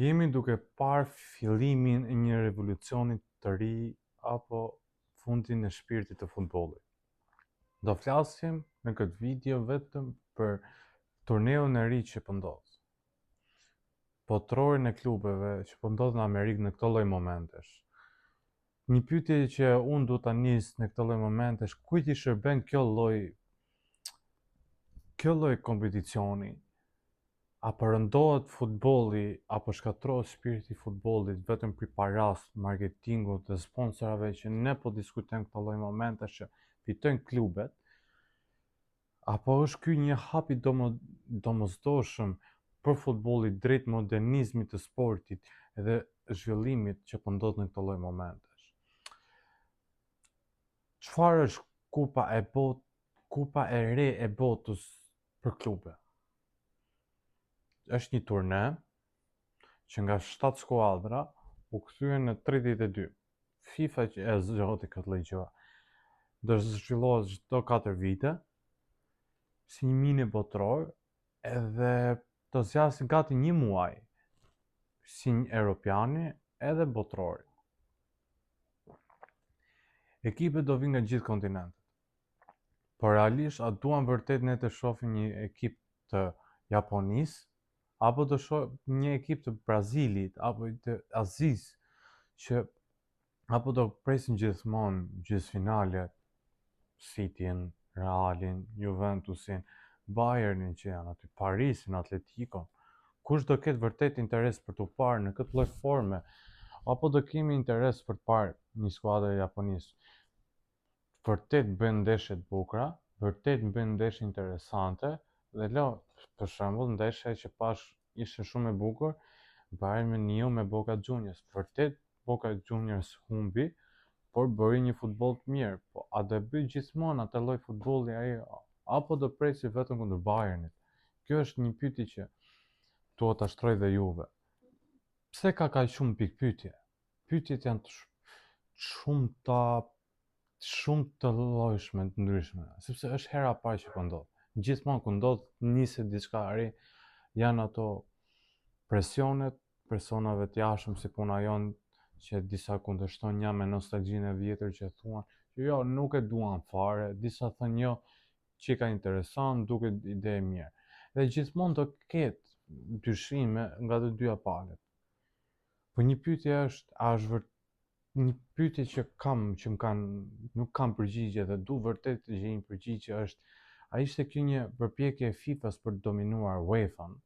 Jemi duke parë fillimin e një revolucioni të ri apo fundin e shpirtit të futbollit. Do flasim në këtë video vetëm për turneun e ri që po ndodh. Botërorin e klubeve që po ndodh në Amerikë në këto lloj momentesh. Një pyetje që unë du ta nis në këto lloj momentesh, kujt i shërben kjo lloj kompeticioni? A po rëndohet futbolli apo shkatërrohet shpirti i futbollit vetëm për paras, marketingut dhe sponsorave që ne po diskutojmë këto lloj momentesh që fitojnë klubet? Apo është ky një hap i domosdoshëm për futbollit drejt modernizmit të sportit dhe zhvillimit që po ndodh në këto lloj momentesh? Çfarë është kupa e re e botës për klube? Është një turne që nga 7 skuadra u kthye në 32. FIFA që e zgjodhi këtë lloj gjë. Do zhvillohet çdo 4 vite si një mini botëror edhe do zgjasë gati një muaj si një europiani edhe botërori. Ekipet do vinë nga gjithë kontinentet. Por realisht a duam vërtet ne të shohim një ekip të Japonisë apo të shohim një ekip të Brazilit apo të Azisë që apo do presim gjithmonë gjysmëfinale Cityn, Realin, Juventusin, Bayernin që janë aty, Parisin, Atleticon. Kush do ketë vërtet interes për të parë në këtë lloj forme apo do kemi interes për të parë një skuadër e Japonisë? Vërtet bëjnë ndeshje të bukura, vërtet bëjnë ndeshje interesante dhe lo, për shembull, ndeshja që pash ishte shumë e bukur, Bayern Munichu me Boca Juniors. Vërtet Boca Juniors humbi, por bëri një futboll të mirë. Po a do e bëj gjithmonë atë lloj futbolli ai apo do presi vetëm kundër Bayernit? Kjo është një pyetje që duhet ta shtroj dhe juve. Pse ka kaq shumë pikpyetje? Pyetjet janë të shumta, shumë të llojshme, të ndryshme, sepse është hera e parë që po ndodh. Gjithmonë kur ndodh niset diçka e re, janë ato presionet personave të jashtëm si puna jonë që disa kundërshtojnë një me nostalgjinë e vjetër që thuan që jo, nuk e duan fare, disa thonë jo, që ka interesant, duket ide e mirë. Dhe gjithmonë do ketë dyshime nga të dyja palët. Po një pyetje është, a është vërtet një pyetje që kam, që më kanë, nuk kam përgjigje dhe du vërtet të gjej një përgjigje është, a ishte kjo një përpjekje e FIFA-s për të dominuar UEFA-n?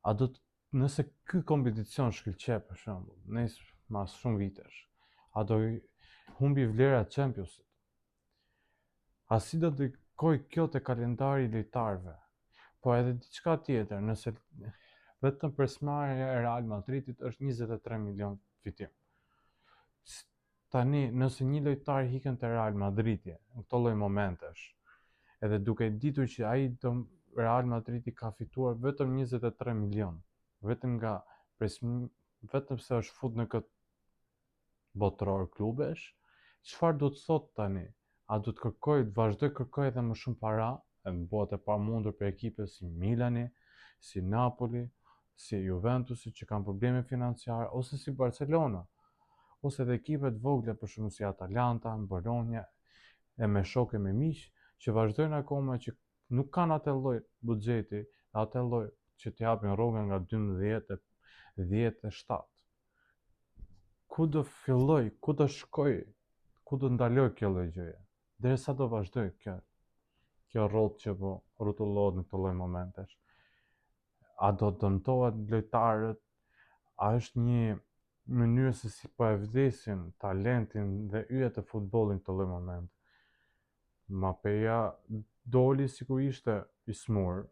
A do të, nëse ky kompeticion shkëlqe për shembull, nes mas shumë vitesh, a do humbi vlera Championsit? A si do të ndikoj kjo te kalendari i lojtarëve? Po edhe diçka tjetër, nëse vetëm pjesëmarrja e Real Madridit është 23 milion fitim. Tani, nëse një lojtar ikën te Real Madridi në këto lloj momentesh, edhe duke ditur që ai do Real Madridi ka fituar vetëm 23 milion, vetëm nga vetëm se është fut në këtë botëror klubesh, çfarë do të thotë tani? A do të kërkoj, të vazhdoj kërkoj edhe më shumë para, e më bëhet e pamundur për ekipe si Milani, si Napoli, si Juventusi që kanë probleme financiare, ose si Barcelona, ose edhe ekipe të vogla për shembull si Atalanta, Bologna, e me shokë e me miq që vazhdojnë akoma që nuk kanë atë lloj buxheti, atë lloj që të japin rrogën nga 12 e 10 e 7. Ku do filloj, ku do shkoj, ku do ndaloj kjo lloj gjëje? Derisa do vazhdoj kjo rrotë që po rrotullohet në këto lloj momentesh. A do dëmtohet lojtarët? A është një mënyrë se si po e vdesin talentin dhe yjet e futbollit në këto lloj momente? Mbappéja doli sikur ishte i smur,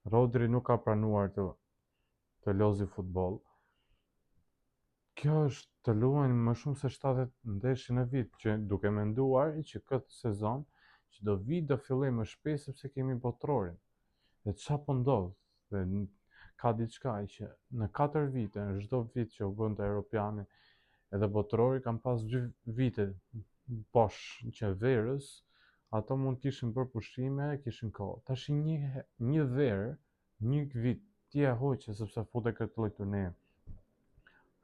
Rodri nuk ka pranuar të lozi futboll. Kjo është të luajnë më shumë se 70 ndeshje në vit, që duke menduar që këtë sezon që do vi do filloj më shpejt sepse kemi botërorin. Dhe çfarë po ndodh? Dhe ka diçka që në 4 vite, në çdo vit që u bënte Europiani edhe botërori, kanë pas 2 vite bosh që verës, ato mund kishin bërë pushime, kishin kohë. Tash një verë, një vit tjetër. ti e hoqe sepse fute këtë lloj turneu.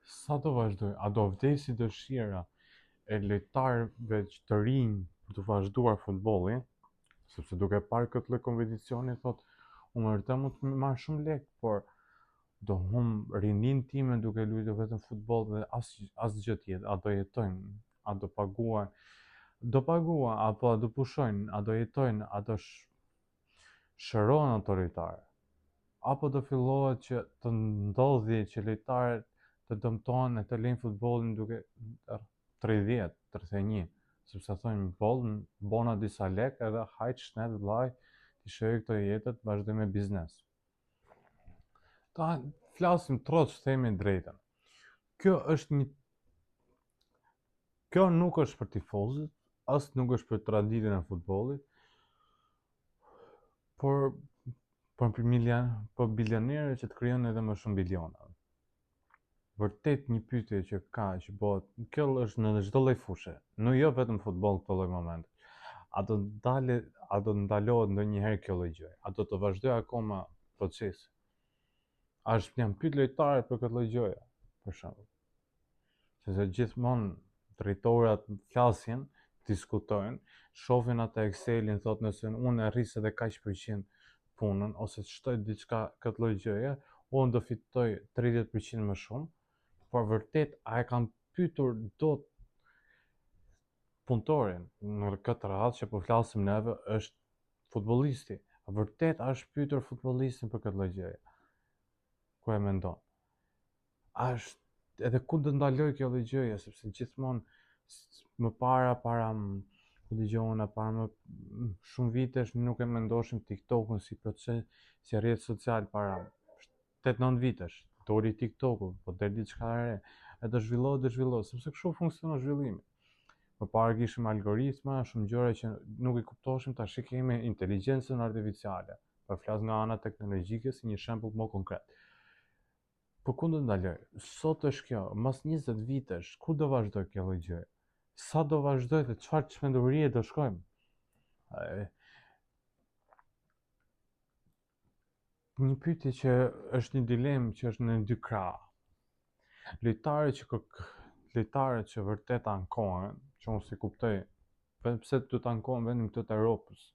Sa do vazhdoj? A do vdesi dëshira e lojtarëve që të rinj për të vazhduar futbollin? Sepse duke parë këtë lloj kompeticioni thot, unë vërtet mund të marr shumë lek, por do hum rinin time duke luajtur vetëm futboll dhe as asgjë tjetër. A do jetojnë? A do paguajnë? Do paguajnë apo a do pushojnë? A do jetojnë? A do sh shërohen ato lojtarë? Apo do fillohet që të ndodhi që lojtarët të dëmtohen e të lejnë futbollin duke 30, 31, sepse thonë boll, bona disa lek edhe hajt shnet vllai, t'i shijoj këto jetët, vazhdoj me biznes. Ta flasim troç, themi drejtën. Kjo është një Kjo nuk është për tifozët, as nuk është për traditën e futbollit, por për milion, për bilionerët që të krijojnë edhe më shumë biliona. Vërtet një pyetje që ka që bëhet, kjo është në çdo lloj fushe, nuk jo vetëm futboll këto lloj momente. A do ndale, a do ndalohet ndonjëherë kjo lloj gjëje? A do të vazhdojë akoma procesi? A është janë pyet lojtarët për këtë lloj gjëje, për shembull. Sepse gjithmonë drejtorat flasin, diskutojnë, shohin atë Excelin, thotë nëse unë e rris edhe kaq përqind punën ose të shtoj diçka këtë lloj gjëje, unë do fitoj 30% më shumë, por vërtet a e kanë pyetur dot punëtorin në këtë radhë që po flasim neve është futbollisti. A vërtet a është pyetur futbollistin për këtë lloj gjëje? Ku e mendon? A është edhe ku do ndaloj kjo lloj gjëje, sepse gjithmonë më para para ku dëgjova para më shumë vitesh nuk e mendoshim TikTokun si proces, si rrjet social para 8-9 vitesh. Doli TikToku, po del diçka e re. E do zhvillohet, do zhvillohet, sepse kështu funksionon zhvillimi. Më parë kishim algoritma, shumë gjëra që nuk i kuptoshim, tash kemi inteligjencën artificiale. Po flas nga ana teknologjike si një shembull më konkret. Po ku do ndaloj? Sot është kjo, mas 20 vitesh, ku do vazhdoj kjo lloj gjëje? Sa do vazhdoj dhe çfarë çmendurie do shkojmë? E, Një pyetje që është një dilemë që është në dy krahë. Lojtarët që kërk... lojtarët që vërtet ankohen, që unë si kuptoj, vetëm pse do të ankohen vetëm këto të Europës,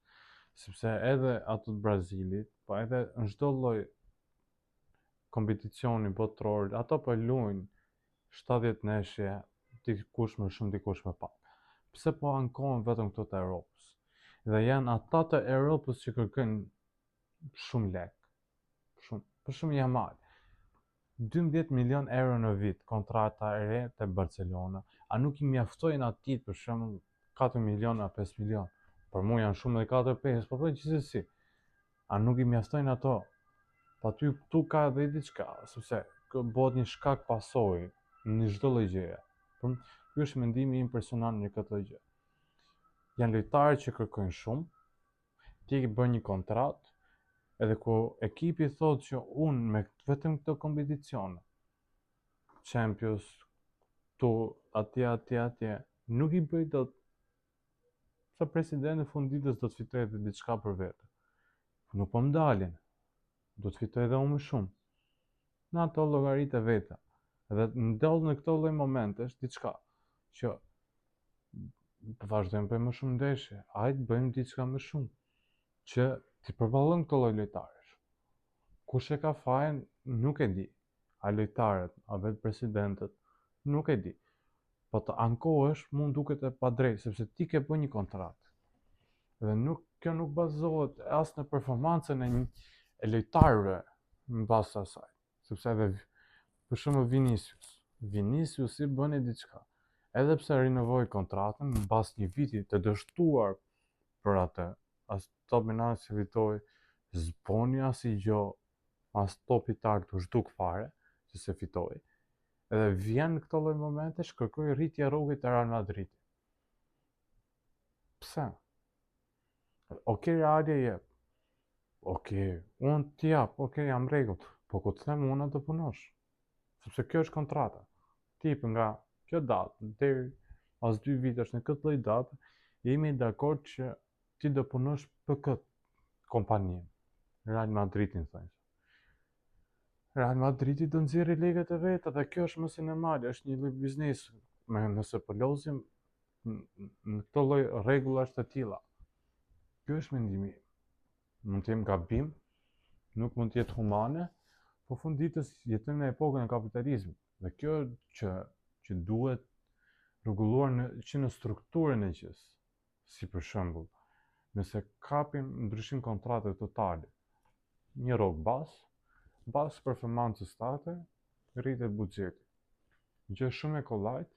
sepse edhe ato të Brazilit, po edhe në çdo lloj kompeticioni botëror, ato po luajnë 70 ndeshje, dikush më shumë, dikush më pak. Pse po ankohen vetëm këto të Europës? Dhe janë ata të Europës që kërkojnë shumë lek. Shumë, për shumë Yamal. 12 milion euro në vit kontrata e re te Barcelona. A nuk i mjaftojnë atij për shembull 4 milion a 5 milion? Për mua janë shumë edhe 4-5, po po gjithsesi. A nuk i mjaftojnë ato? Po aty këtu ka edhe diçka, sepse kë bëhet një shkak pasojë në çdo lloj gjëje. Për ky është mendimi im personal në këtë lloj gjë. Janë lojtarë që kërkojnë shumë, ti ke bërë një kontratë, edhe ku ekipi thotë që unë me vetëm këto kompeticione, Champions, tu, atje, atje, atje, nuk i bëj dot sa presidenti në fund ditës do të fitoj edhe diçka për vete. Nuk po më dalin. Do të fitoj edhe unë më shumë. Në ato llogaritë e veta. Dhe ndodh në këto lloj momentesh diçka që vazhdojmë bëjmë më shumë ndeshje, hajt bëjmë diçka më shumë që t'i përballojmë këto lloj lojtarësh. Kush e ka fajin, nuk e di. A lojtarët, a vetë presidentët, nuk e di. Po të ankohesh mund duket e padrejtë, sepse ti ke bërë një kontratë. Dhe nuk kjo nuk bazohet as në performancën e një e lojtarëve në bazë të asaj. Sepse edhe për shembull Vinicius, Vinicius i bëni diçka. Edhe pse rinovoi kontratën mbas një viti të dështuar për atë, as topin as e fitoi, s'boni asnjë gjë, as topit të artë u zhduk fare, që se fitoi. Edhe vjen në këto lloj momentesh kërkoi rritje rroge te Real Madrid. Pse? Ok, Reali e jep. Ok, unë t'i jap, ok, jam rregull. Po ku të them unë do punosh. Sepse kjo është kontrata. Tip nga kjo datë deri pas dy vitesh në këtë lloj datë, jemi dakord që ti do punosh për këtë kompani. Real Madridin thonë. Real Madridi do nxjerrë lekët e veta dhe kjo është më se normale, është një lloj biznesi. Me nëse po lozim në këto lloj rregullash të tilla. Ky është mendimi im. Mund të jem gabim, nuk mund të jetë humane, po fund ditës jetojmë në epokën e kapitalizmit dhe kjo që që duhet rregulluar në që në strukturën e gjës. Si për shembull, nëse kapim ndryshim kontrate totale, një rrogë bazë, bazë performancës tate, rritet buxheti. Gjë shumë e kollajt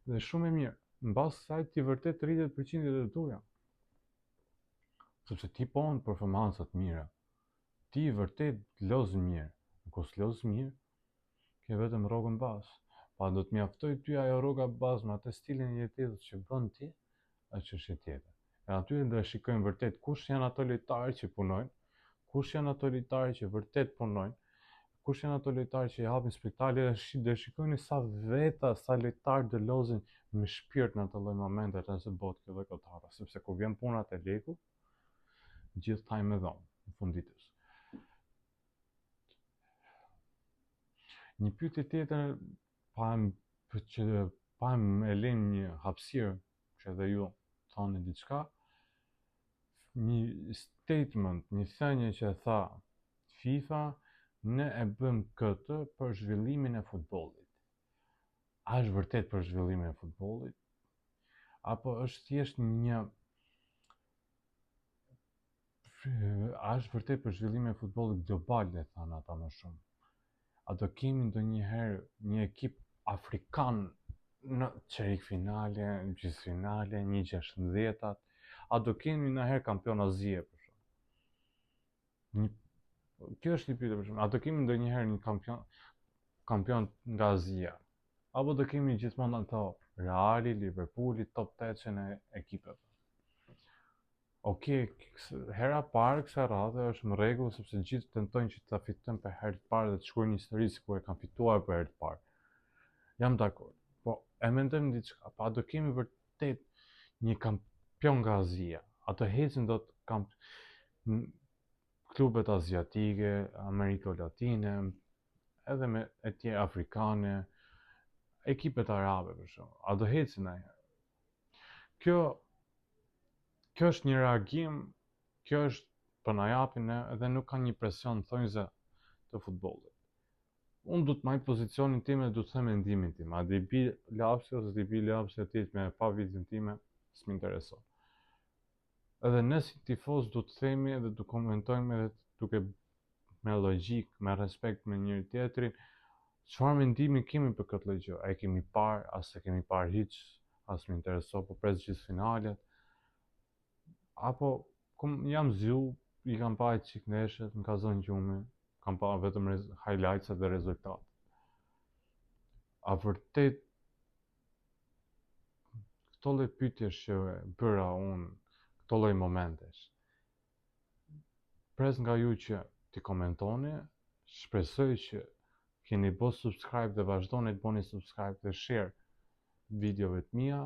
dhe shumë e mirë. Në bazë kësaj ti vërtet rritet përqindjet e tuaja. Sepse ti po në performanca të mira. Ti vërtet loz mirë. Kur s'loz mirë, ke vetëm rrogën bazë. Pa do të mjaftoj ty ajo rroga bazë me atë stilin e jetesës që bën ti, është çështje tjetër. E aty do e shikojmë vërtet kush janë ato lojtarë që punojnë, kush janë ato lojtarë që vërtet punojnë, kush janë ato lojtarë që i hapin spitale dhe shi, do shikojni sa veta, sa lojtarë do lozin me shpirt në ato lloj momente nëse bëhet kjo lloj kontrata, sepse kur vjen puna te leku, gjithë taj me dhomë, në fund ditës. Një pyetje tjetër pa që pa e lënë një hapësirë që edhe ju thoni diçka, një statement, një thënie që e tha FIFA, ne e bëjmë këtë për zhvillimin e futbollit. A është vërtet për zhvillimin e futbollit? Apo është thjesht një A është vërtet për zhvillimin e futbollit global, e thanë ata më shumë. A do kemi ndonjëherë një ekip afrikan në çerik finale, në gjysmëfinale, një gjashtëmbëdhjetat? A do kemi ndonjëherë kampion Azie për shembull? Një kjo është një pyetje për shembull. A do kemi ndonjëherë një kampion kampion nga Azia? Apo do kemi gjithmonë ato Reali, Liverpooli, top 8 e ekipeve? Ok, hera parë kësaj radhe është në rregull sepse gjithë tentojnë që ta fitojnë për herë të parë dhe të shkruajnë një histori sikur e kanë fituar për herë të parë. Jam dakord. Po e mendojmë diçka, pa do kemi vërtet një kampion nga Azia. A do ecin dot kamp klubet aziatike, Ameriko Latine, edhe me e tjerë afrikane, ekipet arabe për shembull. A do ecin ndonjëherë? Kjo kjo është një reagim, kjo është po na japin ne edhe nuk ka një presion thonjza të futbollit. Unë du të maj pozicionin tim dhe du të them mendimin tim. A di bi lapsi ose di bi lapsi atij me pa videon time, s'më intereson. Edhe ne si tifoz du të themi edhe du komentojmë edhe duke me logjik, me respekt me njëri tjetrin, çfarë mendimi kemi për këtë lloj gjë? A e kemi parë, a s'e kemi parë hiç, a s'më intereso, po pres gjithë finalet. Apo kum jam zgju, i kam pa çik ndeshjet, më ka zënë gjumi, kam pa vetëm highlights dhe rezultat. A vërtet këto lloj pyetjesh që bëra unë, këto lloj momentesh, Pres nga ju që t'i komentoni, shpresoj që keni bo subscribe dhe vazhdoni të boni subscribe dhe share videove të mia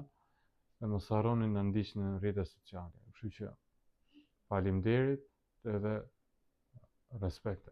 dhe mos harroni na ndiqni në rrjetet sociale. Kështu që faleminderit edhe respekte.